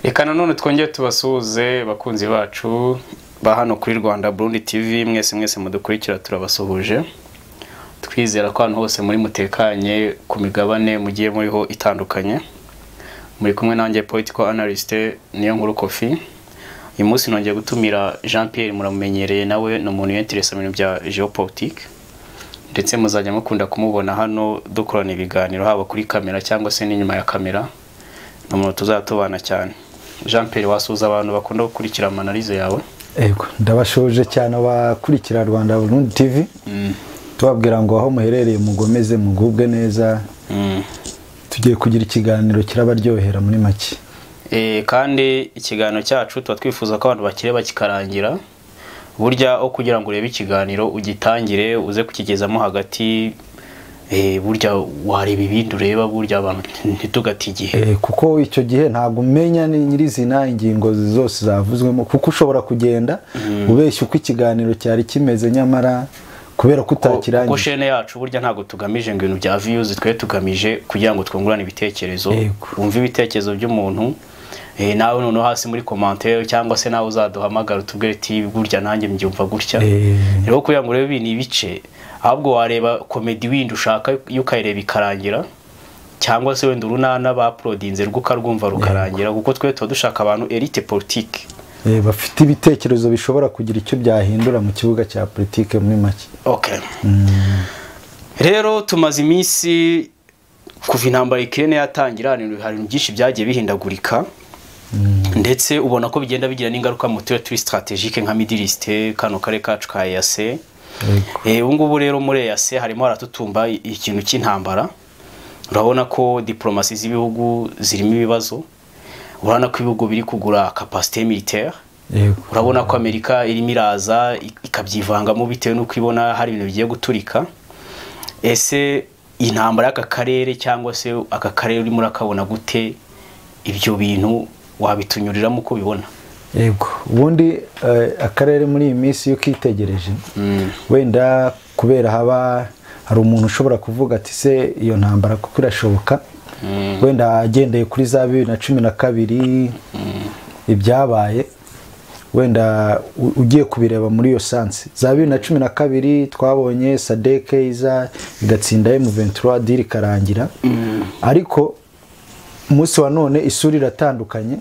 Reka nanone twongere tubasuhuze bakunzi bacu ba hano kuri Rwanda Burundi TV, mwese mwese mudukurikira turabasuhuje. Twizera ko ahantu hose muri mutekanye ku migabane mugiye muriho itandukanye. Muri kumwe nanjye political analyst niyo nkuru Kofi. Uyu munsi nongeye gutumira Jean Pierre, muramumenyereye, nawe ni umuntu winteresa mu bintu bya géopolitique, ndetse muzajya mukunda kumubona hano dukorana ibiganiro haba kuri kamera cyangwa se n'inyuma ya kamera. Ni umuntu tuzatubana cyane. Jean Pierre, wasuhuza abantu bakunda gukurikira ama analyse yawe? Ego, ndabashoje cyane abakurikira Rwanda Burundi TV, tubabwira ngo aho muherereye mugomeze mugubwe neza. Tugiye kugira ikiganiro kirabaryohera muri make. Kandi ikiganiro cyacu tuba twifuza ko abantu bakireba kikarangira. Burya aho kugira ngo urebe ikiganiro ugitangire uze kukigezamo hagati, burya wareba ibindi ureba, burya abantu ntitugate igihe. Kuko icyo gihe ntabwo umenya nyirizina ingingo zose zavuzwemo, kuko ushobora kugenda ubeshya uko ikiganiro cyari kimeze nyamara kubera ko utakirangiye. Kuko chaîne yacu burya ntabwo tugamije ngo ibintu bya views, twe tugamije kugira ngo twungurane ibitekerezo, wumve ibitekerezo by'umuntu, nawe noneho hasi muri commentaire cyangwa se nawe uzaduhamagara utubwire ati burya nanjye mbyumva gutya. Rero kugira ngo urebe ibintu ibice, ahubwo wareba comedy windi ushaka ukayireba ikarangira, cyangwa se wenda urunana ba uploadinze rwukarwumva rukarangira, kuko twe tuba dushaka abantu elite politique, bafite ibitekerezo bishobora kugira icyo byahindura mu kibuga cya politique muri make. Okay. Rero tumaze iminsi kuva intambara Ukraine yatangira, hari ibintu byinshi byagiye bihindagurika, ndetse ubona ko bigenda bigira n'ingaruka mu turere turi stratégique nka Middle East, kano kare kacu ka EAC. Ubu ngubu rero muri EAC harimo haratutumba ikintu cy'intambara. Urabona ko diplomasi z'ibihugu zirimo ibibazo, urabona ko ibihugu biri kugura capacité militaire, urabona ko Amerika irimo iraza ikabyivangamo bitewe n'uko ibona hari ibintu bigiye guturika. Ese intambara y'aka karere cyangwa se aka karere urimo urakabona gute? Ibyo bintu wabitunyuriramo uko ubibona? Yego, ubundi akarere muri iyi minsi iyo ukitegereje, wenda kubera haba hari umuntu ushobora kuvuga ati se iyo ntambara kuko irashoboka, wenda agendeye kuri za 2012 ibyabaye, wenda ugiye kubireba muri iyo sens. Za 2012 twabonye SADC iza igatsinda M23, deal ikarangira, ariko umunsi wa none isura iratandukanye.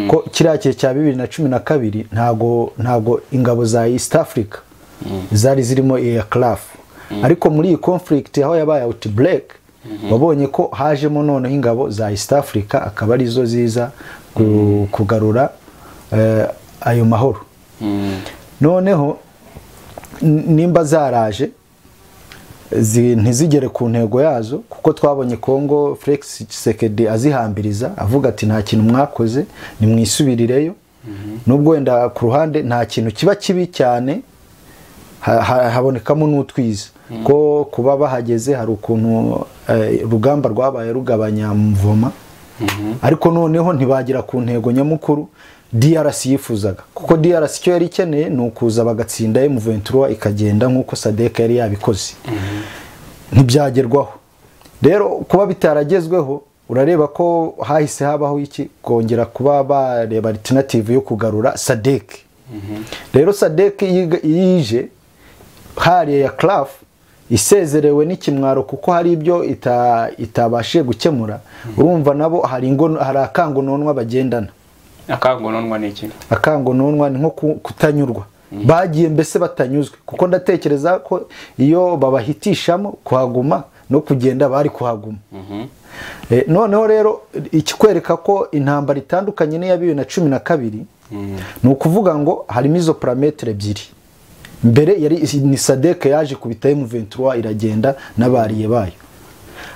Ko kiriya gihe cya 2012 ntago ingabo za East Africa zari zirimo EACLAF, ariko muri iyi conflict aho yabaye outbreak wabonye ko hajemo noneho ingabo za East Africa, akaba arizo ziza kugarura ayo mahoro. Noneho nimba zaraje ntizigere ku ntego yazo, kuko twabonye Congo Felix Tshisekedi azihambiriza avuga ati nta kintu mwakoze nimwisubirireyo, nubwo wenda ku ruhande nta kintu kiba kibi cyane, habonekamo n'utwiza ko kuba bahageze hari ukuntu urugamba rwabaye rugabanya mvoma, ariko noneho ntibagira ku ntego nyamukuru DRC yifuzaga, kuko DRC icyo yari ikeneye ni ukuza bagatsinda M23 ikagenda nk'uko SADC yari yabikoze. Ntibyagerwaho. Rero kuba bitaragezweho, urareba ko hahise habaho iki kongera kuba bareba alternative yo kugarura SADC. Rero SADC yije hari ya CLAF isezerewe n'ikimwaro, kuko hari ibyo itabashije gukemura. Urumva nabo hari akangononwa bagendana. Akangononwa ni iki? Akangononwa ni nko kutanyurwa. Bagiye mbese batanyuzwe, kuko ndatekereza ko iyo babahitishamo kuhaguma no kugenda bari kuhaguma. Noneho rero ikikwereka ko intambara itandukanye n'iya 2012, ni ukuvuga ngo harimo izo parametre ebyiri. Mbere yari ni SADC yaje kubita M23 iragenda n'abariye bayo,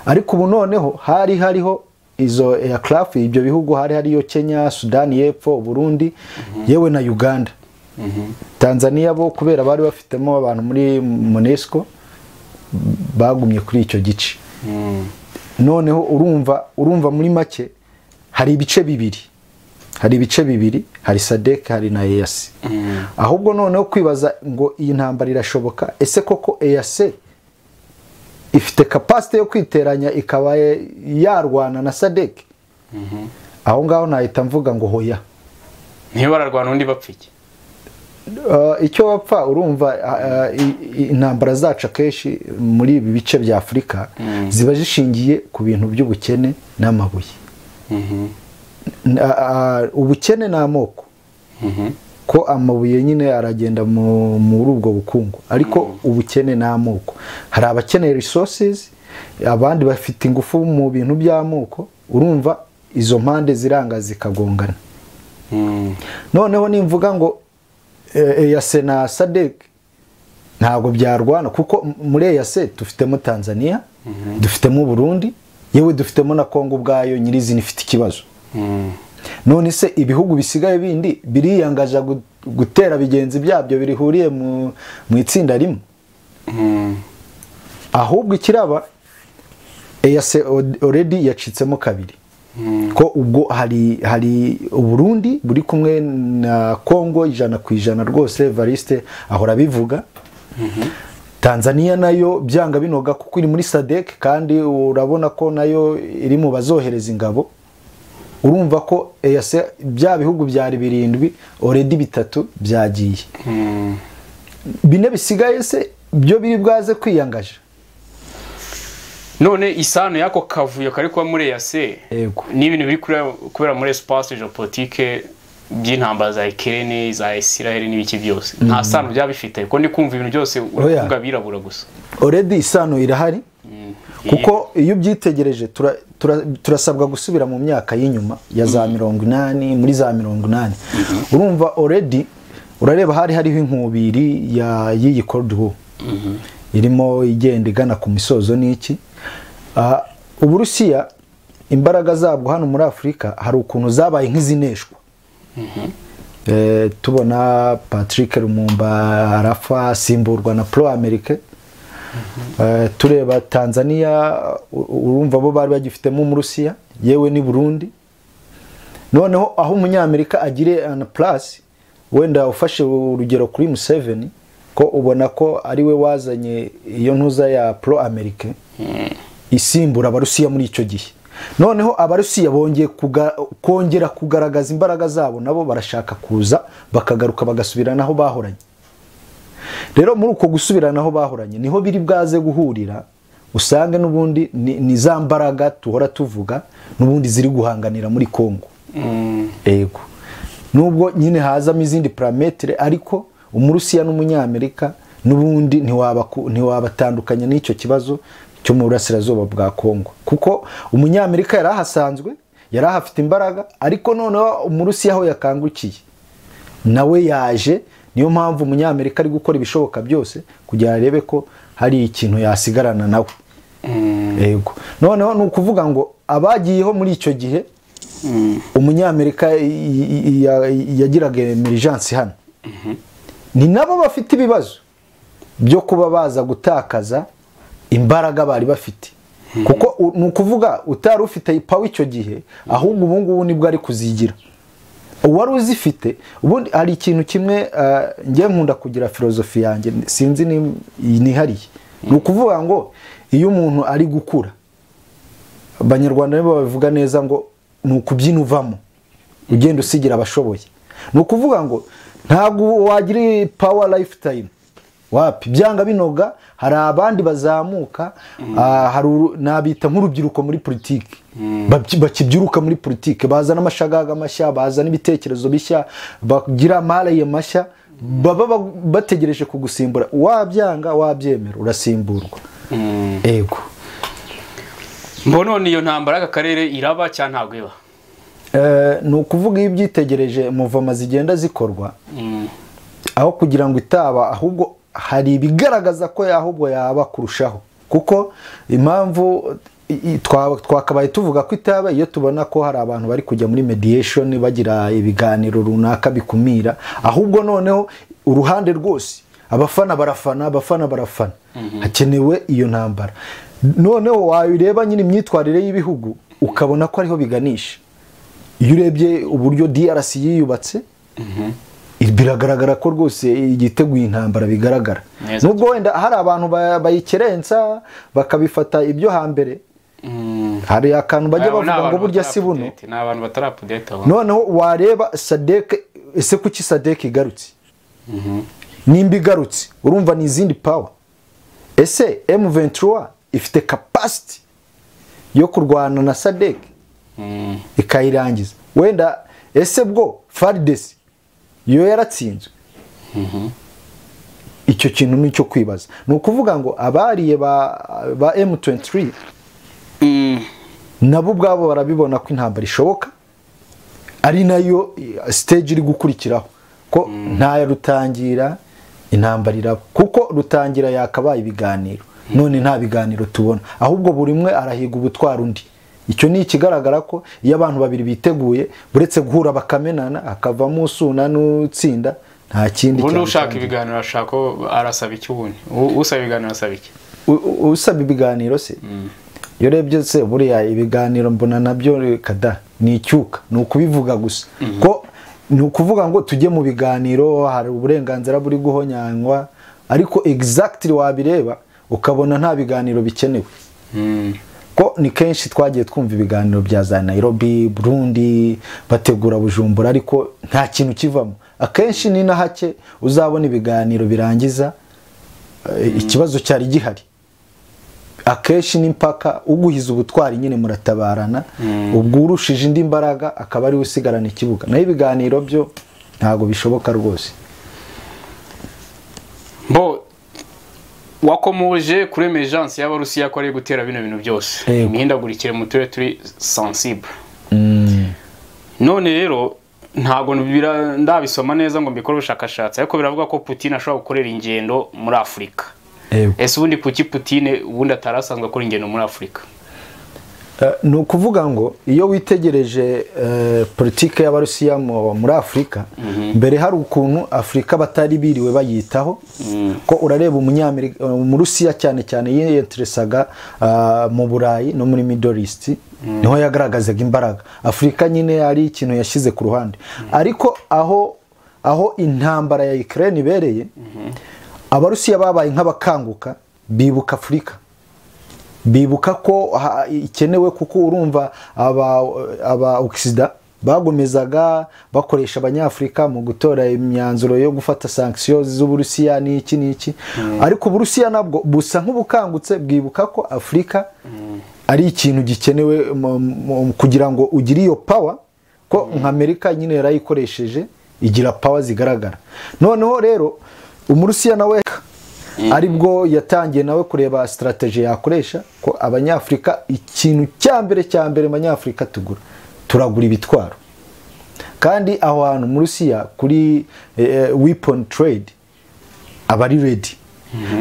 ariko ubu noneho hari hariho izo EACLAF, ibyo bihugu hari hariyo Kenya, Sudan y'Epfo, Burundi, yewe na Uganda. Tanzania bo kubera bari bafitemo abantu muri MONUSCO bagumye kuri icyo gice. Noneho urumva muri make hari ibice bibiri. Hari ibice bibiri, hari SADC hari na EAC. Ahubwo noneho kwibaza ngo iyi ntambara irashoboka, ese koko EAC ifite capacity yo kwiteranya ikaba yarwana na SADC? Aho ngaho nahita mvuga ngo hoya. Niba bararwana undi bapfa iki? Icyo bapfa urumva intambara zacu akenshi muri ibi bice bya Afurika ziba zishingiye ku bintu by'ubukene n'amabuye. Ubukene n'amoko, ko amabuye nyine aragenda muri ubwo bukungu, ariko ubukene n'amoko, hari abakeneye resources, abandi bafite ingufu mu bintu by'amoko, urumva izo mpande ziranga zikagongana. Noneho nimvuga ngo EAC na SADC ntabwo byarwana, kuko muri EAC dufitemo Tanzania, dufitemo Burundi, yewe dufitemo na Kongo ubwayo nyirizina ifite ikibazo. None se ibihugu bisigaye bindi biriyangaja gutera bigenzi byabyo birihuriye mu itsinda rimwe? Ahubwo ikiraba EAC already yacitsemo kabiri. Ko ubwo hari Burundi buri kumwe na Kongo 100% rwose, Evariste ahora bivuga. Tanzania nayo byanga binoga kuko iri muri SADC, kandi urabona ko nayo iri mu bazohereza ingabo. Urumva ko EAC bya bihugu byari 7 already 3 byagiye. 4 bisigaye se byo biri bwaze kwiyangaje. None isano yako kavuyo kari kuba muri EAC ni ibintu biri kubera muri espace géopolitique by'intambara za Ukraine, za Israel n'ibiki byose, nta sano byaba bifite, ko ndi kumva ibintu byose uravuga birabura gusa. Already isano irahari, kuko iyo ubyitegereje turasabwa gusubira mu myaka y'inyuma ya za 80, muri za 80. Urumva already urareba hari hariho inkubiri ya y'iyi Cold War irimo igenda igana ku misozo n'iki. Uburusiya imbaraga zabwo hano muri Afurika hari ukuntu zabaye nk'izineshwa. Tubona Patrick Lumumba arafa asimburwa na Pro Amerique. Tureba Tanzania, urumva bo bari bagifitemo Umurusiya, yewe ni Burundi. Noneho aho umunyamerika agire an plus, wenda ufashe urugero kuri Museveni, ko ubona ko ari we wazanye iyo ntuza ya Pro Amerique isimbura abarusiya muri icyo gihe. Noneho abarusiya bongeye kongera kugaragaza imbaraga zabo, nabo barashaka kuza bakagaruka bagasubiranaho bahoranye. Rero muri uko gusubiranaho bahoranye niho biri bwaze guhurira, usange n'ubundi ni za mbaraga tuhora tuvuga n'ubundi ziri guhanganira muri Kongo. Yego, nubwo nyine hazamo izindi parametre, ariko umurusiya n'umunyamerika n'ubundi ntiwabatandukanya n'icyo kibazo cyo mu burasirazuba bwa Kongo, kuko umunyamerika yari ahasanzwe, yari ahafite imbaraga, ariko noneho umurusiya aho yakangukiye nawe yaje. Niyo mpamvu umunyamerika ari gukora ibishoboka byose kugira arebe ko hari ikintu yasigarana nawe. Yego, noneho ni ukuvuga ngo abagiyeho muri icyo gihe umunyamerika yagiraga emergence hano, ni nabo bafite ibibazo byo kuba baza gutakaza imbaraga bari bafite, kuko ni ukuvuga utari ufite power icyo gihe, ahubwo ubu ngubu nibwo ari kuzigira. Uwari uzifite ubundi. Hari ikintu kimwe njye nkunda kugira filozofi yanjye, sinzi nihariye, ni ukuvuga ngo iyo umuntu ari gukura, abanyarwanda nibo babivuga neza ngo ni ukubyina uvamo ugenda usigira abashoboye. Ni ukuvuga ngo ntabwo wagira power lifetime, wapi, byanga binoga hari abandi bazamuka, hari nabita nk'urubyiruko muri politiki, bakibyuruka muri politiki, bazana amashagaga mashya, bazana ibitekerezo bishya, bagira amaraye mashya, baba bategereje kugusimbura. Wabyanga wabyemera urasimburwa. Ego, mbono niyo ntambara aka karere iraba cyangwa ntabwo iba? Ni ukuvuga iyo ubyitegereje muvoma zigenda zikorwa, aho kugira ngo itaba, ahubwo hari ibigaragaza ko ahubwo yaba kurushaho, kuko impamvu twakabaye tuvuga ko itaba, iyo tubona ko hari abantu bari kujya muri mediation bagira ibiganiro runaka bikumira, ahubwo noneho uruhande rwose abafana barafana, abafana barafana, hakenewe iyo ntambara. Noneho wabireba nyine imyitwarire y'ibihugu ukabona ko ariho biganisha. Iyo urebye uburyo DRC yiyubatse, biragaragara ko rwose igiteguye intambara bigaragara, nubwo wenda hari abantu bayikerensa bakabifata ibyo hambere. Hari akantu bajya Abo ni bavuga ngo abantu burya si buno. batari update, ni abantu batari update abo. Noneho wareba SADC, ese kuki SADC igarutse? Nimba igarutse urumva ni izindi power. Ese M23 ifite capacity yo kurwana na SADC ikayirangiza? Wenda ese bwo FARDC yo yaratsinzwe? Icyo kintu ni icyo kwibaza. Ni ukuvuga ngo abariye ba M23 nabo ubwabo barabibona ko intambara ishoboka, ari nayo stage iri gukurikiraho, ko nta rutangira intambara iraba, kuko rutangira yakabaye ibiganiro, none nta biganiro tubona, ahubwo buri umwe arahiga ubutwara undi. Icyo ni ikigaragara ko iyo abantu babiri biteguye, buretse guhura bakamenana, hakavamo usuna n'utsinda, nta kindi Ubundi ushaka cyabitangira. ibiganiro ashaka arasaba iki ubundi? Usaba ibiganiro asaba iki? Usaba ibiganiro se, iyo urebye se buriya ibiganiro mbona nabyo kada ni icyuka, ni ukubivuga gusa, ko ni ukuvuga ngo tujye mu biganiro, hari uburenganzira buri guhonyanywa, ariko exactly wabireba ukabona nta biganiro bikenewe. Ko ni kenshi twagiye twumva ibiganiro bya za Nairobi, Burundi, bategura Bujumbura, ariko nta kintu kivamo. Akenshi ni na hake uzabona ibiganiro birangiza ikibazo cyari gihari. Akenshi n'impaka uguhiza ubutwari nyine muratabarana, ubwo urushije indi mbaraga akaba ariwe usigarana ikibuga. Naho ibiganiro byo ntabwo bishoboka rwose. Bo wakomoje kuri emergence y'Abarusiya ko ari gutera bino bintu byose, imihindagurikire mu turere turi sensible. None rero ntabwo ndabisoma neza ngo mbikore ubushakashatsi, ariko biravuga ko Putin ashobora gukorera ingendo muri Afurika. Ese ubundi kuki Putin ubundi atarasanzwe akora ingendo muri Afurika? Ni ukuvuga ngo iyo witegereje politike y'Abarusiya muri Afurika, mbere hari ukuntu Afurika batari biriwe bayitaho, ko urareba umunyamerika, Umurusiya cyane cyane yiyenteresaga mu Burayi no muri Middle East, niho yagaragazaga imbaraga. Afurika nyine ari ikintu yashyize ku ruhande. Ariko aho intambara ya Ukraine ibereye, Abarusiya babaye nk'abakanguka, bibuka Afurika, bibuka ko ikenewe, kuko urumva aba Occident bagomezaga bakoresha abanyafurika mu gutora imyanzuro yo gufata sanctions z'Uburusiya n'iki n'iki. Ariko Uburusiya nabwo busa nk'ubukangutse, bwibuka ko Afurika ari ikintu gikenewe kugira ngo ugire iyo power, ko nka Amerika nyine yarayikoresheje igira power zigaragara. Noneho rero Umurusiya nawe aribwo yatangiye nawe kureba strategy yakoresha, ko abanyafurika ikintu cya mbere abanyafurika tugura, turagura ibitwaro. Kandi aho hantu mu Rusiya kuri weapon trade aba ari ready.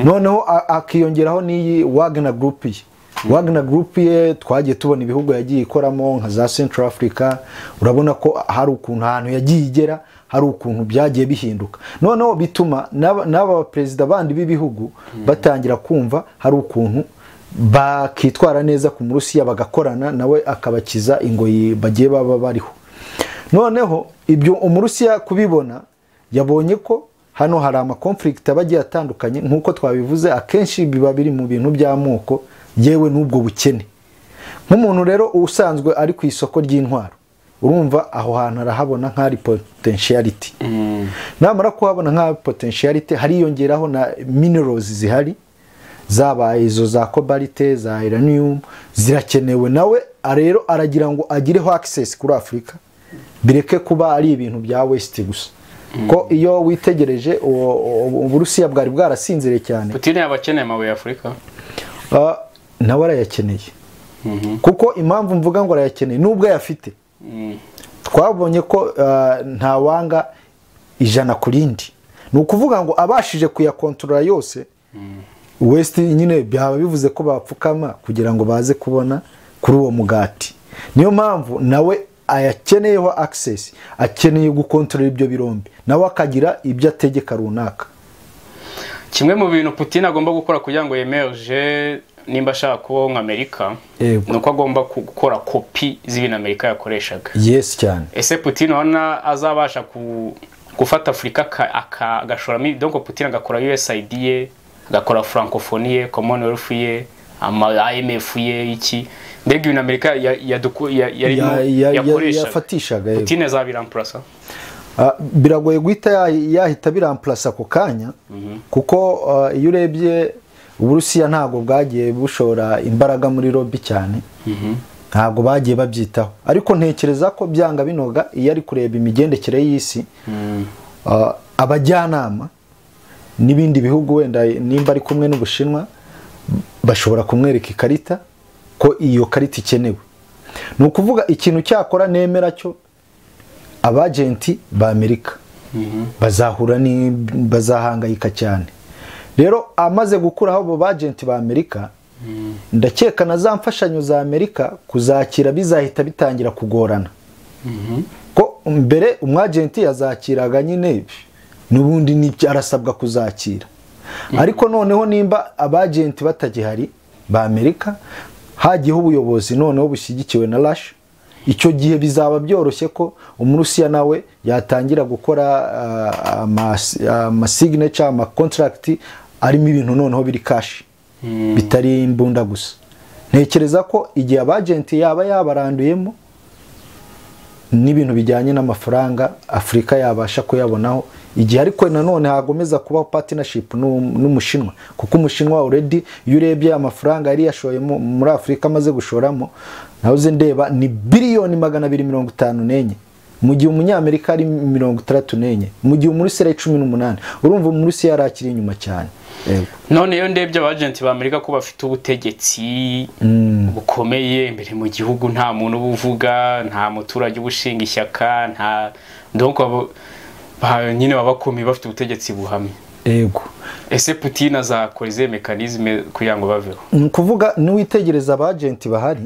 Noneho akiyongeraho n'iyi Wagner Group ye. Wagner Group ye twagiye tubona ibihugu yagiye ikoramo nka za Central Africa, urabona ko hari ukuntu ahantu yagiye igera hari ukuntu byagiye bihinduka. Noneho bituma n'aba perezida bandi b'ibihugu batangira kumva hari ukuntu bakitwara neza ku Murusiya, bagakorana nawe akabakiza ingoyi bagiye baba bariho. Noneho ibyo Umurusiya kubibona, yabonye ko hano hari ama conflict aba agiye atandukanye, nk'uko twabivuze akenshi biba biri mu bintu by'amoko, yewe n'ubwo bukene. Nk'umuntu rero usanzwe ari ku isoko ry'intwaro, urumva aho hantu arahabona nk'ari potentiality. Namara kuhabona nka potentiality, hariyongeraho na minerals zihari, zaba izo za cobalt, za uranium, zirakenewe. Nawe rero aragira ngo agireho access kuri Afurika, bireke kuba ari ibintu bya West gusa. Ko iyo witegereje Uburusiya bwari bwarasinziriye cyane. Putin yaba akeneye amabuye ya Afurika? Nawe arayakeneye. Kuko impamvu mvuga ngo arayakeneye, nubwo ayafite, twabonye ko ntawanga 100 ku rindi. Ni ukuvuga ngo abashije kuyakontorora yose, West nyine byaba bivuze ko bapfukama kugira ngo baze kubona kuri uwo mugati. Niyo mpamvu nawe ayakeneyeho access, akeneye gukontorora ibyo birombe, nawe akagira ibyo ategeka runaka. Kimwe mu bintu Putin agomba gukora kugira ngo yemerje nimba ashaka kubaho nka Amerika, nuko agomba gukora kopi z'ibintu Amerika yakoreshaga. Yes cyane. Ese Putin ubona azabasha gufata Afurika agashoramo, donc Putin agakora USAID ye, agakora Francophonie ye, Commonwealth ye, Ama IMF ye iki, mbega ibintu Amerika yakoreshaga, yafatishaga, yego. Putin azabiramplasa? Biragoye guhita yahita biramplasa ako kanya, kuko iyo urebye Uburusiya ntabwo bwagiye bushora imbaraga muri lobby cyane, ntabwo bagiye babyitaho. Ariko ntekereza ko byanga binoga, iyo ari kureba imigendekere y'isi, abajyanama n'ibindi bihugu, wenda nimba ari kumwe n'Ubushinwa, bashobora kumwereka ikarita ko iyo karita ikenewe. Ni ukuvuga ikintu cyakora nemera cyo, abagenti ba Amerika bazahura ni bazahangayika cyane. Rero amaze gukuraho abo bagenti ba Amerika, ndakeka na za mfashanyo za Amerika kuzakira bizahita bitangira kugorana. Ko mbere umwagenti yazakiraga nyine, n'ubundi n'ibyo arasabwa kuzakira. Ariko noneho nimba abagenti batagihari ba Amerika, hagiyeho ubuyobozi noneho bushyigikiwe na Russia, icyo gihe bizaba byoroshye ko Umurusiya nawe yatangira gukora ama signature, ama contract arimo ibintu noneho biri cash, bitari imbunda gusa. Ntekereza ko igihe abagenti yaba yabaranduyemo n'ibintu bijyanye n'amafaranga, Afurika yabasha kuyabonaho. Igihe ariko nanone hagomeza kubaho partnership n'Umushinwa, kuko Umushinwa already iyo urebye amafaranga yari yashoye muri Afurika, amaze gushoramo, nahoze ndeba, ni biliyoni 254, mu gihe Umunyamerika ari 64, mu gihe Umurusiya ari 18. Urumva Umurusiya yari akiri inyuma cyane. Yego. None iyo ndebye abagenti ba Amerika ko bafite ubutegetsi bukomeye imbere mu gihugu, nta muntu uba uvuga, nta muturage uba ushinga ishyaka, nta, donc nyine baba bakomeye, bafite ubutegetsi buhamye. Yego. Ese Putin azakora izihe mécanismes kugira ngo baveho? Ni ukuvuga niwitegereza abagenti bahari,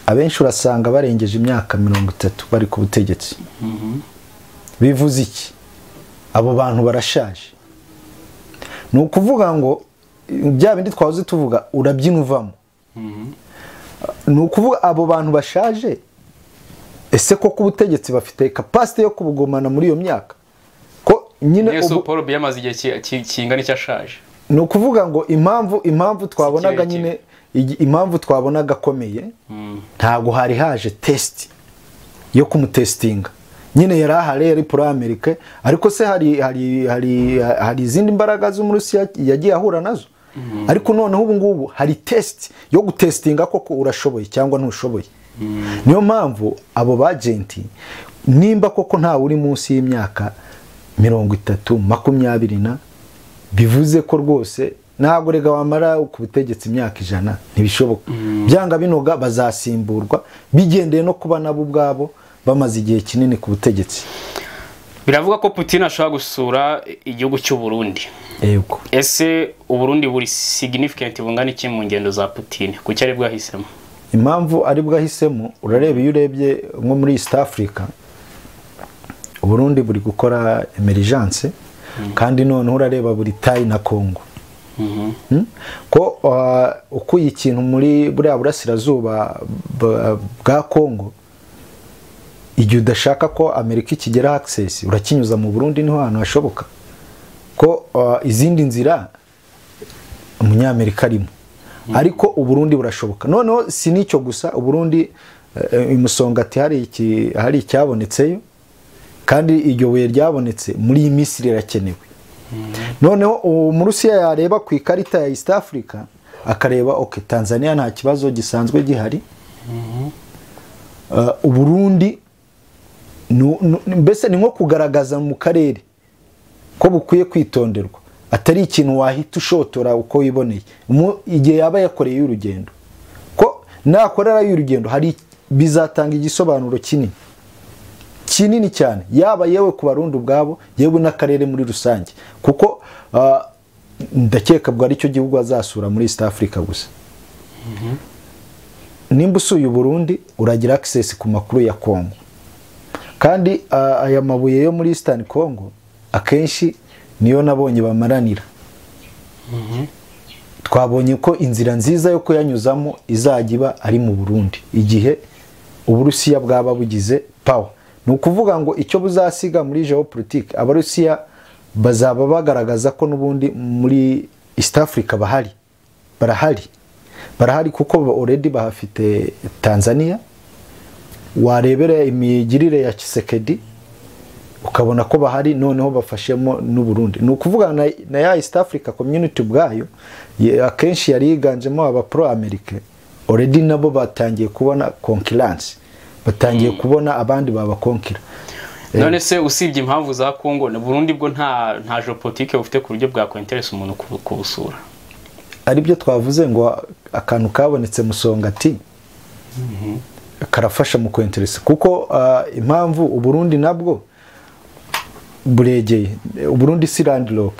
abenshi urasanga barengeje imyaka 30 bari ku butegetsi. Bivuze iki? Abo bantu barashaje. Ni ukuvuga ngo bya bindi twahoze tuvuga, urabyina uvamo. Ni ukuvuga abo bantu bashaje, ese koko ubutegetsi bafite capacité yo kubugumana muri iyo myaka? Ko nyine Yesu Paul Biya amaze igihe kingana icyo ashaje. Ni ukuvuga ngo impamvu twabonaga kirekire. nyine impamvu twabonaga akomeye, ntabwo hari haje test yo kumutestinga. Nyine yari ahari, yari pro Amerika, ariko se hari izindi mbaraga z'Umurusiya yagiye ahura nazo? Ariko noneho ubu ngubu hari test yo gutestinga koko urashoboye cyangwa ntushoboye. Niyo mpamvu abo bagenti, nimba koko ntawe uri munsi y'imyaka 30, 20 na, bivuze ko rwose ntabwo rega wamara ku butegetsi imyaka 100, ntibishoboka. Byanga binoga bazasimburwa, bigendeye no kuba nabo ubwabo bamaze igihe kinini ku butegetsi. Biravuga ko Putin ashobora gusura igihugu cy'u Burundi. Yego. Ese Uburundi buri significant bungana iki mu ngendo za Putin? Kuki ari bwahisemo? Impamvu ari bwahisemo, urareba, iyo urebye nko muri East Africa, Uburundi buri gukora emergence, kandi noneho urareba buri tayi na Congo. Ko ukuye ikintu muri buriya burasirazuba bwa Congo, igihe udashaka ko Amerika ikigera access, urakinyuza mu Burundi, niho hantu hashoboka. Ko izindi nzira Umunyamerika arimo, ariko Uburundi burashoboka. Noneho si n'icyo gusa, Uburundi imusongati hari icyabonetseyo, kandi iryo buye ryabonetse muri iyi minsi rirakenewe. Noneho Umurusiya yareba ku ikarita ya East Africa, akareba ok, Tanzania nta kibazo gisanzwe gihari. Uburundi mbese ni nko kugaragaza mu karere ko bukwiye kwitonderwa, atari ikintu wahita ushotora uko wiboneye. Igihe yaba yakoreye urugendo, ko nakorera y'urugendo, hari bizatanga igisobanuro kinini kinini cyane, yaba yewe ku Barundi ubwabo, yewe n'akarere muri rusange, kuko ndakeka bwo aricyo gihugu azasura muri East Africa gusa. Nimba usuye Uburundi, uragira access ku makuru ya Congo, kandi aya mabuye yo muri Eastern Congo akenshi niyo nabonye bamaranira. Twabonye ko inzira nziza yo kuyanyuzamo izajya iba ari mu Burundi, igihe Uburusiya bwaba bugize power. Ni ukuvuga ngo icyo buzasiga muri geopolitique, Abarusiya bazaba bagaragaza ko n'ubundi muri East Africa bahari. Barahari kuko already bahafite Tanzania. Warebera imigirire ya Tshisekedi ukabona ko bahari, noneho bafashemo n'u Burundi. Ni ukuvuga na ya East Africa Community ubwayo akenshi yari yiganjemo aba pro America, already nabo batangiye kubona concurrence, batangiye kubona abandi babakonkira. None se usibye impamvu za Congo na Burundi bwo nta geopolitique bufite ku buryo bwa kwinteresa umuntu kubusura? Aribyo twavuze ngo akantu kabonetse Musongati karafasha mu kwinteresa, kuko impamvu Uburundi nabwo buregeye. Uburundi si landlock,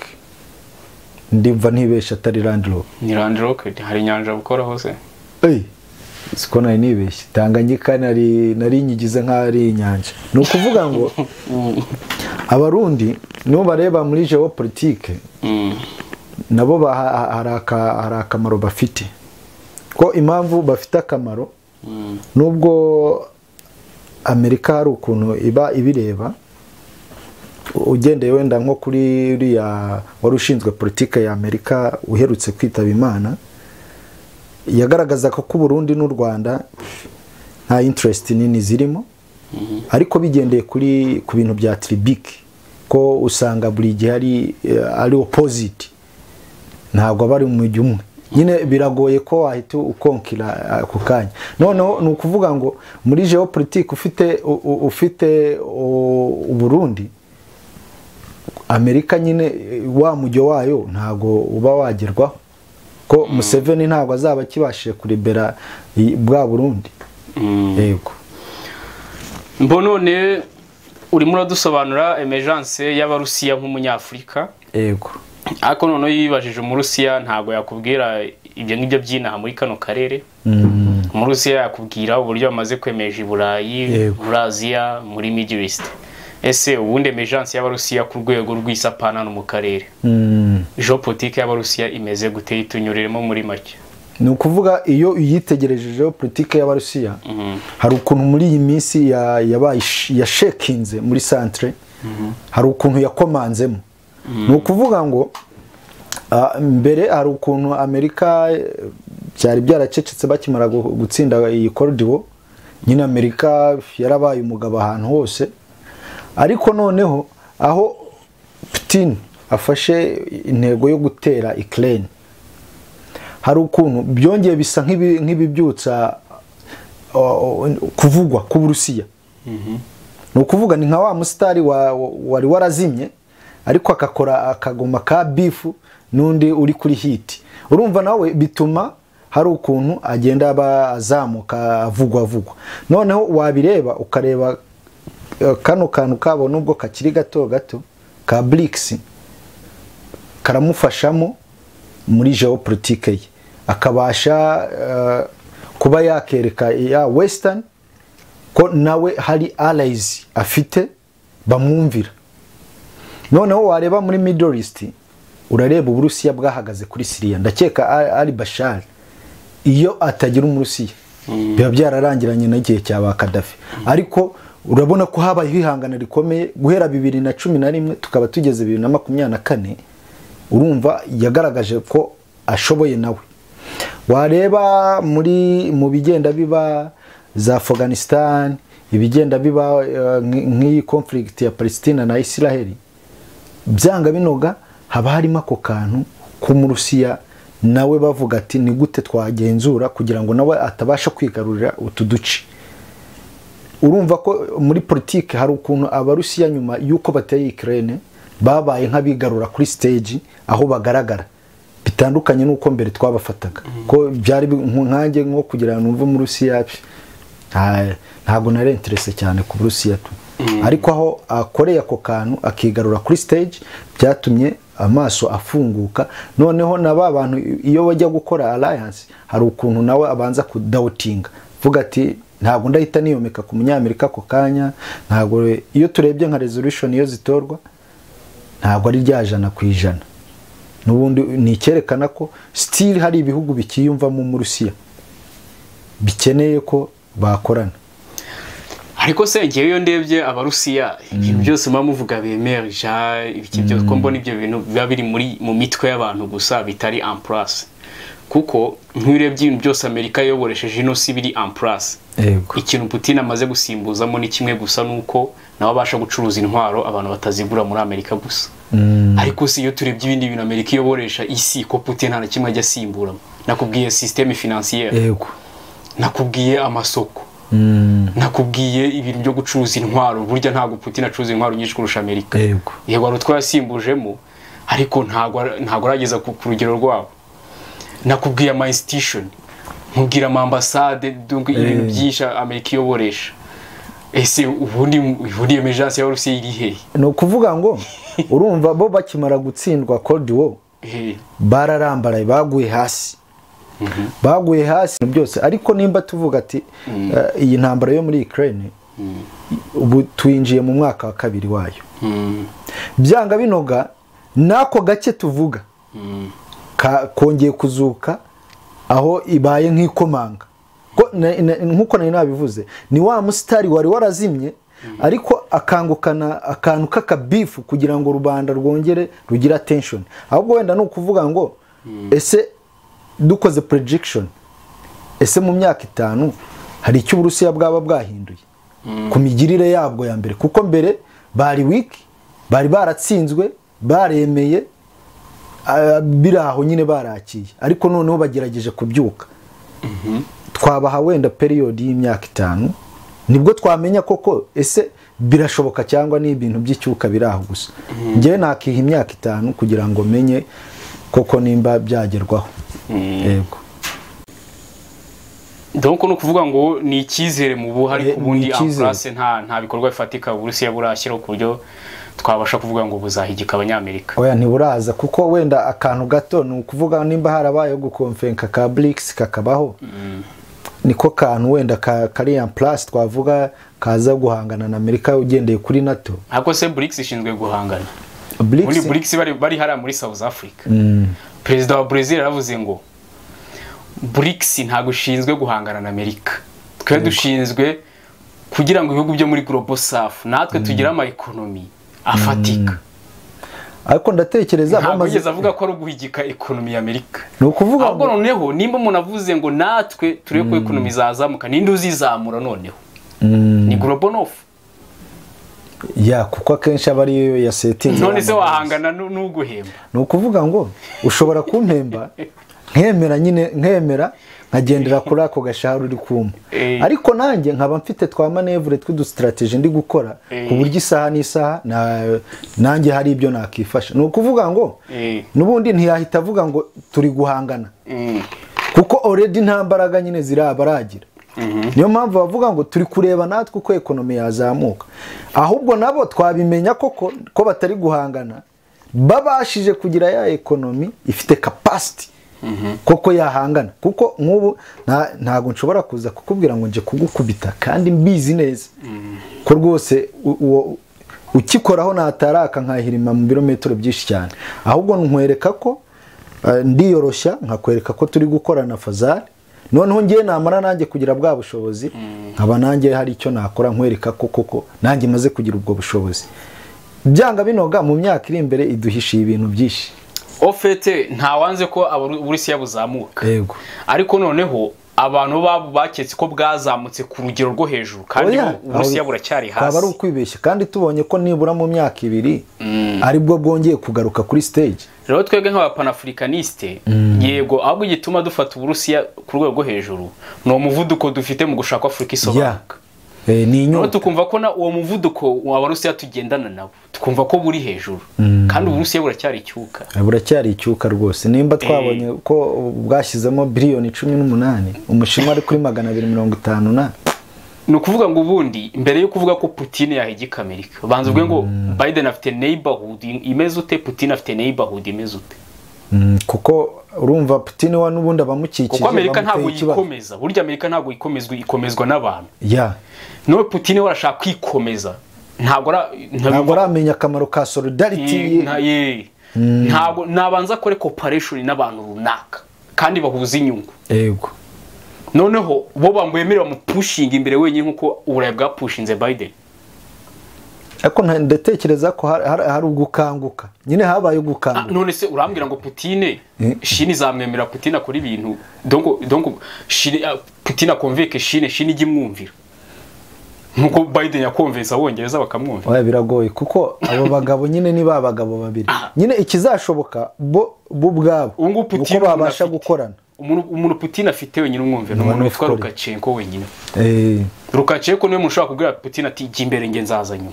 ndimva ntibesha atari landlock. Ni landlock, hari inyanja bukora hose. Siko nari nibeshye, Tanganyika nari nyigize nk'ari inyanja. Ni ukuvuga ngo Abarundi nibo bareba muri geopolitique, nabo hari akamaro bafite. Ko impamvu bafite akamaro, nubwo Amerika hari ukuntu iba ibireba, ugendeye wenda nko kuri uriya wari ushinzwe politike ya Amerika uherutse kwitaba Imana, yagaragaza ko ku Burundi n'u Rwanda nta interest nini zirimo, ariko bigendeye kuri ku bintu bya tribik, ko usanga buri gihe ari opposite, ntabwo bari mu mujyi umwe nyine, biragoye ko wahita ukonkira ako kanya. Noneho ni ukuvuga ngo muri geopolitique ufite Uburundi, Amerika nyine wa mujyo wayo ntago uba wagerwaho, ko Museveni ntabwo azaba akibashije kuribera bwa Burundi. Yego. Mbonone urimo uradusobanura emergence y'Abarusiya nk'umunyafrika. Yego. Ariko none yibajije Umurusiya ntago yakubwira ibyo ngibyo byinaha muri kano karere. Umurusiya yakubwira uburyo bamaze kwemeje i Burayi, muri Aziya, muri Middle East. Ese ubundi emergence y'Abarusiya ku rwego rw'isapana no mu karere, geopolitique y'Abarusiya imeze gute? Itunyuriremo muri make. Ni ukuvuga iyo uyitegereje geopolitique y'Abarusiya, hari ukuntu muri iyi minsi yabaye yashekinze muri centre, hari ukuntu yakomanzemo. Ni ukuvuga ngo mbere hari ukuntu Amerika byari byaracecetse bakimara gutsinda iyi Cold War, nyine Amerika yarabaye umugabo ahantu hose. Ariko noneho aho Putin afashe intego yo gutera Ukraine, hari ukuntu byongeye bisa nk'ibibyutsa kuvugwa ku Burusiya. Ni ukuvuga ni nka wa musitari wari warazimye, ariko akakora akagoma ka bifu n'undi uri kuri hit. Urumva nawe bituma hari ukuntu agenda aba azamuka avugwa. Noneho wabireba ukareba kano kantu kabo nubwo kakiri gato gato ka BRICS karamufashamo muri geopolitique ye, akabasha kuba yakereka ya Western ko nawe hari allies afite bamwumvira. Noneho wareba muri Middle East, urareba Uburusiya bwahagaze kuri Syria. Ndakeka Ali Bashar iyo atagira Umurusiya biba byararangiranye n'igihe cya ba Gaddafi. Ariko urabona ko habaye ihangana rikomeye guhera 2011 tukaba tugeze 2024. Urumva yagaragaje ko ashoboye nawe. Wareba muri mu bigenda biba za Afghanistan, ibigenda biba nk'iyi conflict ya Palestina na Israel, byanga binoga haba harimo ako kantu k'Umurusiya nawe bavuga ati ni gute twagenzura kugira ngo nawe atabasha kwigarurira utu duce. Urumva ko muri politike hari ukuntu Abarusiya nyuma yuko bateye Ukraine babaye nk'abigarura kuri stage aho bagaragara, bitandukanye nuko mbere twabafataga. Ko byari nkanjye nko kugira ngo numve mu Rusiya ntago nari interesse cyane ku Burusiya tu. Ariko aho akoreye ako kantu akigarura kuri stage byatumye amaso afunguka. Noneho na ba bantu iyo bajya gukora alliance hari ukuntu nawe abanza kudoubtinga, vuga ati ntabwo ndahita niyomeka ku Munyamerika ako kanya. Ntabwo iyo turebye nka resolution iyo zitorwa ntabwo ari rya 100%. Nubundi ni icyerekana ko still hari ibihugu bikiyumvamo mu Rusiya bikeneye ko bakorana. Ariko se ngewe iyo ndebye Abarusiya ibintu byose muba muvuga bemerja ibiki byose, ko mbona ibyo bintu biba biri muri mu mitwe y'abantu gusa bitari en place. Kuko nk'iyo urebye ibintu byose Amerika yayoboresheje ino si biri en place. Ikintu Putin amaze gusimbuzamo ni kimwe gusa, nuko nawe abasha gucuruza intwaro abantu batazigura muri Amerika gusa. Ariko si iyo turebye ibindi bintu Amerika iyoboresha isi, ko Putin nta na kimwe ajya asimburamo. Nakubwiye système financière, nakubwiye amasoko, nakubwiye ibintu byo gucuruza intwaro. Burya ntabwo Putin acuruza intwaro nyinshi kurusha Amerika. Yego, hari utwo yasimbujemo, ariko ntabwo arageza ku rugero rwabo. Nakubwiye ama institution, nkubwira ama ambasade, donc ibintu byinshi Amerika iyoboresha. Ese ubundi emergence ya Rusiya iri hehe? Ni ukuvuga ngo urumva bo bakimara gutsindwa Cold War, bararambaraye, baguye hasi, baguye hasi byose. Ariko nimba tuvuga ati iyi ntambara yo muri Ukraine, ubu twinjiye mu mwaka wa kabiri wayo, byanga binoga n'ako gake tuvuga kongeye kuzuka aho ibaye nk'ikomanga. Nk'uko nari nabivuze, ni wa musitari wari warazimye, ariko akangukana akantu k'akabifu kugira ngo rubanda rwongere rugire attention. Ahubwo wenda ni ukuvuga ngo ese dukoze prediction, ese mu myaka 5 hari icyo Uburusiya bwaba bwahinduye ku migirire yabwo ya mbere? Kuko mbere bari weak, bari baratsinzwe, baremeye, biri aho nyine barakiye, ariko noneho bagerageje kubyuka. Twabaha wenda période y'imyaka 5, nibwo twamenya koko ese birashoboka cyangwa ni ibintu by'icyuka biri aho gusa. Njyewe nakiha imyaka 5 kugira ngo menye koko nimba byagerwaho. Yego. Donc ni ukuvuga ngo ni icyizere mu buha, ariko Ni ubundi en icyizere. place nta bikorwa bifatika Uburusiya burashyiraho ku buryo twabasha kuvuga ngo buzahigika Abanyamerika. Oya, ntiburaza, kuko wenda akantu gato ni ukuvuga nimba harabayeho gukonfenka ka BRICS kakabaho, niko kantu wenda kari en place twavuga kaza guhangana na Amerika ugendeye kuri NATO. Ariko se BRICS ishinzwe guhangana muri BRICS BRICS bari hariya muri South Africa, perezida wa Brazil yaravuze ngo BRICS ntabwo ishinzwe guhangana na Amerika, twe dushinzwe kugira ngo ibihugu byo muri Global South natwe tugire ama economy afatika. Ariko ndatekereza Ntabwo bamaze yigeze avuga ko ari uguhigika economy ya Amerika. Ni ukuvuga Ahubwo ngo noneho nimba umuntu avuze ngo natwe turebe ko economy zazamuka, ninde uzizamura noneho? Ni Global North. Ya, kuko akenshi aba ariyo yasetinze. None se wahangana n'uguhemba? Ni ukuvuga ngo ushobora kumpemba nkemera nyine, nkemera nkagendera kuri ako gashahara uri kumpa, ariko nanjye nkaba mfite twa manœuvre tw'udu stratégie ndi gukora ku buryo isaha n'isaha nanjye hari ibyo nakifasha. Ni ukuvuga ngo n'ubundi ntiyahita avuga ngo turi guhangana, kuko already nta mbaraga nyine zirabaragira. Niyo mpamvu bavuga ngo turi kureba natwe uko economy yazamuka. Ahubwo nabo twabimenya koko ko batari guhangana babashije kugira ya economy ifite capacity koko yahangana, kuko nk'ubu ntabwo nshobora kuza kukubwira ngo nje kugukubita kandi mbizi neza ko rwose ukikoraho nataraka nkahirima mu birometero byinshi cyane. Ahubwo nkwereka ko ndiyoroshya, nkakwereka ko turi gukorana fazari, noneho ngiye namara nanjye kugira bwa bushobozi, nkaba nanjye hari icyo nakora nkwereka ko koko nanjye maze kugira ubwo bushobozi. Byanga binoga mu myaka iri imbere iduhishiye ibintu byinshi. Au fait, ntawanze ko Uburusiya buzamuka, ariko noneho abantu babo baketse ko bwazamutse ku rugero rwo hejuru, kandi Oya, Uburusiya buracyari twaba ari hasi. ukwibeshya, kandi tubonye ko nibura mu myaka 2 aribwo bwongeye kugaruka kuri stage. Rero twebwe nk'abapanafricaniste, yego, ahubwo igituma dufata Uburusiya ku rwego rwo hejuru ni umuvuduko dufite mu gushaka Afurika isobanuka. Ni Noneho inyota. tukumva ko na uwo muvuduko w'Abarusiya tugendana nabo, tukumva ko buri hejuru, kandi Uburusiya buracyari icyuka. Buracyari icyuka rwose. Nimba twabonye ko bwashyizemo biliyoni 18, Umushinwa ari kuri 250 na Ni ukuvuga ngo ubundi mbere yo kuvuga ko Putin yahigika Amerika, banza uvuge ngo Biden afite neighborhood imeze ute, Putin afite neighborhood imeze ute? Kuko urumva Putin wa n'ubundi abamukikije Kuko Amerika ntabwo bamuteye ikibazo. yikomeza. Burya Amerika ntabwo yikomezwa, ikomezwa n'abantu. Nowe Putin we arashaka kwikomeza, ntabwo Ntabwo aramenya akamaro ka solidarity. Ntabwo nabanza akore cooperation n'abantu runaka kandi bahuza inyungu, noneho bo bamwemerera bamupushinga imbere wenyine nk'uko Uburayi bwapushinze Biden. Ariko ndatekereza ko hari ugukanguka nyine, habaye ugukanguka. None se urambwira ngo Putine Chine izamwemera Putine akora ibintu, donc Chine, Putine akonveke Chine, Chine ijye imwumvira nkuko Biden yakonvensa Abongereza bakamwumvira? Oya, biragoye, kuko abo bagabo nyine ni ba bagabo babiri nyine. Ikizashoboka bo ubwabo Ubu ngubu ni uko Putin babasha afite- gukorana. Umuntu Putin afite wenyine umwumvira ni umuntu witwa North Korea. Lukashenko wenyine. Lukashenko niwe muntu ushobora kubwira Putin ati: "Jya imbere, nge nzaza nyuma."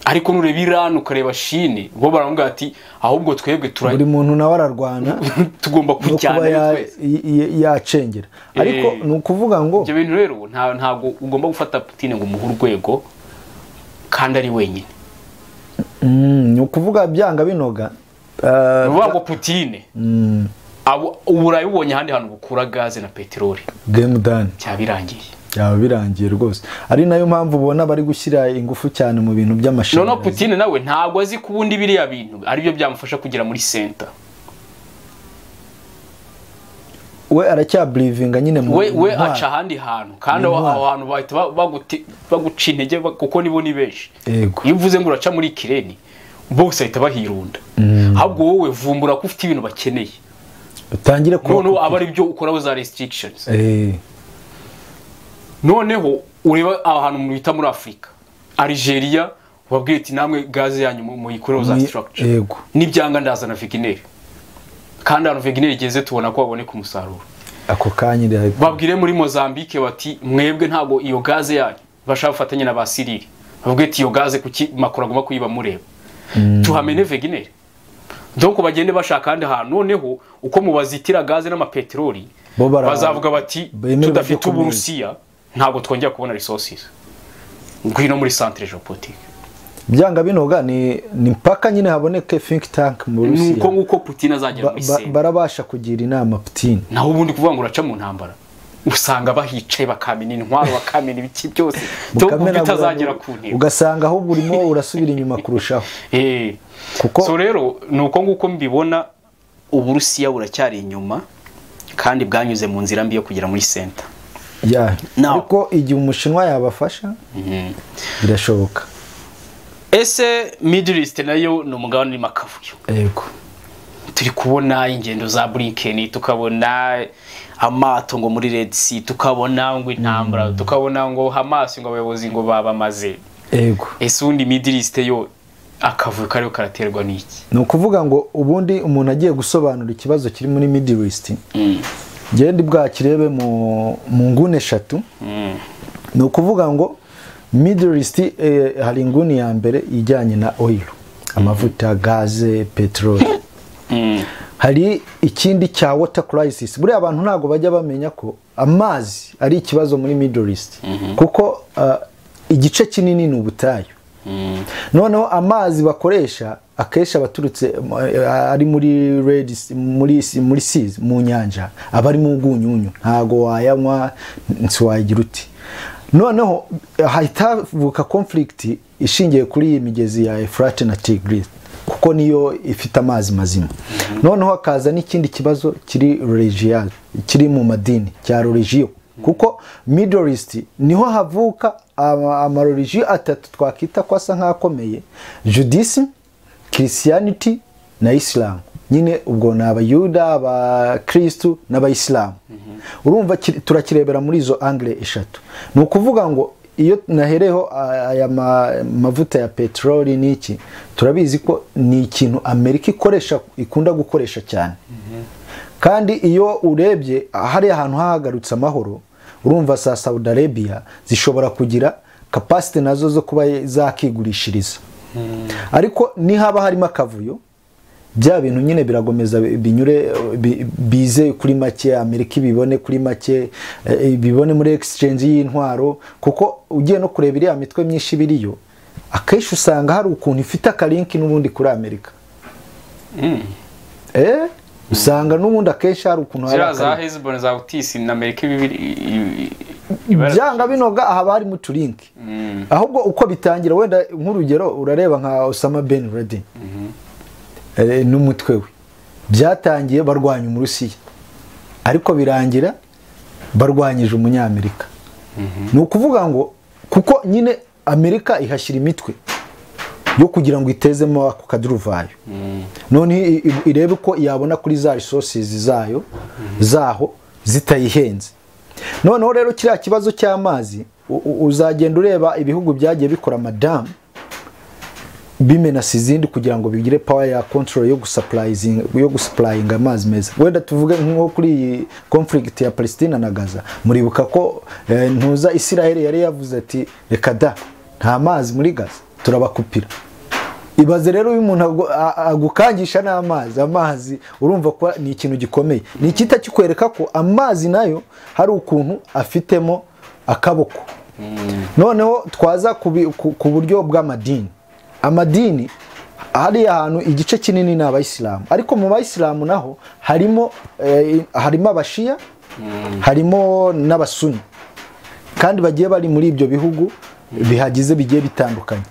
Ariko nureba Iran, ukareba Chine, bo baramubwira ati: "Ahubwo twebwe tura Buri muntu nawe ararwana tugomba no kuba kujyana twese." yacengera, ariko ni ukuvuga ngo Ibyo bintu rero ntabwo ugomba gufata Putin ngo umuhe urwego kandi ari wenyine. Ni ukuvuga byanga binoga Ni ukuvuga ngo Putin Uburayi bubonye ahandi hantu bukura gaze na peteroli, game done. Byaba birangiye. Byaba birangiye rwose, ari nayo mpamvu ubona bari gushyira ingufu cyane mu bintu Noneho by'amashanyarazi. Putin nawe ntabwo azi ko ubundi biriya bintu aribyo byamufasha kugera muri center. We aracyabelievinga nyine mu We ntwaro. aca ahandi hantu kandi Mu aho ntwaro. aho hantu bahita baguca intege, kuko nibo ni benshi. Iyo uvuze ngo uraca muri Ukraine, bose bahita bahirunda. Ahubwo wowe vumbura ko ufite ibintu bakeneye, utangire kuba noneho aba ari byo ukoraho za restrictions. Noneho ureba ahantu mu bita muri Afurika, Algeria, ubabwira ati: "Namwe gaze yanyu muyikureho za structure." Nibyanga ndazana Wagner, kandi ahantu Wagner igeze tubona ko baboneka umusaruro. Ako kanya Babwire muri Mozambique bati: "Mwebwe ntabwo iyo gaze yanyu bashaka gufatanya na ba Cyril." Babwire ati: "Iyo gaze kuki Macron agomba kuyiba mureba? Tuhamene Wagner." Donc bagende bashaka ahandi hantu. Noneho uko mubazitira gaze n'amapeteroli, Bo bazavuga bati: bemere "Tudafite bajye ku meza. Uburusiya ntabwo twongera kubona resources." Ngwino muri centre géopolitique. Byanga binoga ni mpaka nyine haboneke think tank mu Nuko Burusiya. nguko Putin azagera muri center. Barabasha kugira inama Putin. Naho ubundi kuvuga ngo uraca mu ntambara, usanga bahicaye bakamena intwaro, bakamena ibiki byose, donc Mukamenagura, utazagera ku ntego. Ugasanga ahubwo urimo urasubira inyuma kurushaho. So rero ni uko nguko mbibona, Uburusiya buracyari inyuma kandi bwanyuze mu nzira mbi yo kugera muri center. Ariko igihe Umushinwa yabafasha, birashoboka. Ese Middle East nayo ni umugabane urimo akavuyo? Yego. Turi kubona ingendo za Blinken, tukabona amato ngo muri Red Sea, tukabona ngo intambara, tukabona ngo Hamas, ngo abayobozi ngo babamaze. Ese ubundi Middle East yo akavuyo kariho karaterwa n'iki? Ni ukuvuga ngo ubundi umuntu agiye gusobanura ikibazo kiri muri Middle East, ngende bwakirebe mu nguni eshatu. Ni ukuvuga ngo Middle East, hari inguni ya mbere ijyanye na oil, amavuta, gaze, peteroli. Hari ikindi cya water crisis. Buriya abantu ntabwo bajya bamenya ko amazi ari ikibazo muri Middle East, kuko igice kinini ni ubutayu. Noneho amazi bakoresha akenshi abaturutse ari muri Red Sea- muri seas, mu nyanja, aba ari mu bwunyunyu, ntago wayanywa, ntiwagira uti. Noneho hahita havuka conflict ishingiye kuri iyi migezi ya Euphrates na Tigris, kuko niyo ifite amazi mazima. Noneho hakaza n'ikindi kibazo kiri religious, kiri mu madini, cya religion, kuko Middle East niho havuka amareligion atatu twakita ko asa nk'akomeye: Judaism, Christianity na Islam. Nyine ubwo ni Abayuda, Abakristu n'Abayisilamu. Urumva turakirebera muri izo angle eshatu. Ni ukuvuga ngo iyo nahereho aya mavuta ya peteroli n'iki, turabizi ko ni ikintu Amerika ikoresha, ikunda gukoresha cyane. Kandi iyo urebye hariya ahantu hahagarutse amahoro, urumva sa Saudi Arabia zishobora kugira capacity nazo zo kuba zakigurishiriza. Ariko nihaba harimo akavuyo, bya bintu nyine biragomeza binyure bize kuri make, Amerika ibibone kuri make, ibibone muri exchange y'intwaro. Kuko ugiye no kureba iriya mitwe myinshi biriyo, akenshi usanga hari ukuntu ifite akalink n'ubundi kuri Amerika. Usanga n'ubundi akenshi hari ukuntu hari Ziriya za akalink. Hezbollah, za Houthis na Amerika ibibiri. Byanga binoga aha barimo utulink. Ahubwo uko bitangira, wenda nk'urugero urareba nka Osama Ben Laden n'umutwe we, byatangiye barwanya Umurusiya, ariko birangira barwanyije Umunyamerika. Ni ukuvuga ngo kuko nyine Amerika ihashyira imitwe yo kugira ngo itezemo ako kaduruvayo, none irebe ko yabona kuri za resources zayo zaho zitayihenze. Noneho rero kiriya kibazo cy'amazi, uzagenda ureba ibihugu byagiye bikora amadamu bimenasa izindi kugira ngo bigire power ya control yo gusupplying amazi meza. Wenda tuvuge nko kuri iyi conflict ya Palestina na Gaza, muribuka ko ntuza Israel yari yavuze ati reka da, nta mazi muri Gaza, turabakupira. Ibaze rero uyu muntu agukangisha n'amazi, amazi urumva ko ni ikintu gikomeye. Ni ikita kikwereka ko amazi nayo hari ukuntu afitemo akaboko. Noneho twaza ku buryo bw'amadini. Amadini hari ahantu igice kinini ni abayisilamu, ariko mu bayisilamu naho harimo abashiya, harimo n'abasuni, kandi bagiye bari muri ibyo bihugu bihagize bigiye bitandukanye.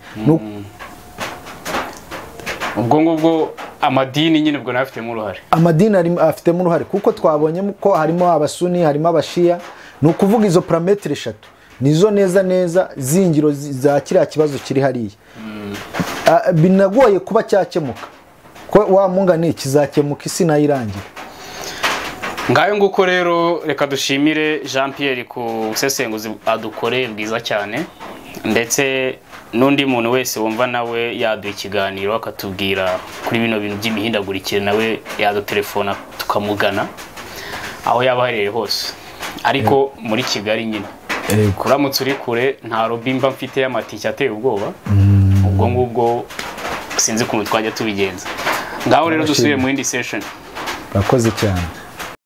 Ubwo ngubwo amadini nyine ubwo nafitemo uruhare. Amadini afitemo uruhare kuko twabonye ko harimo abasuni, harimo abashiya. Ni ukuvuga izo parametre eshatu nizo neza neza zingiro za kiriya kibazo kiri hariya. Binagoye kuba cyakemuka, ko wa mungane kizakemuka isi nayirangira. Ngayo nguko rero reka dushimire Jean Pierre ku busesenguzi adukoreye bwiza cyane, ndetse n'undi muntu wese wumva nawe yaduha ikiganiro akatubwira kuri bino bintu by'imihindagurikire, nawe yadutelefona tukamugana aho yaba aherereye hose, ariko muri Kigali nyine. Kuramutse uri kure nta robi mba mfite y'amatike ateye ubwoba, ubwo ngubwo sinzi ukuntu twajya tubigenza. Ngaho rero dusubire mu yindi session. Urakoze cyane.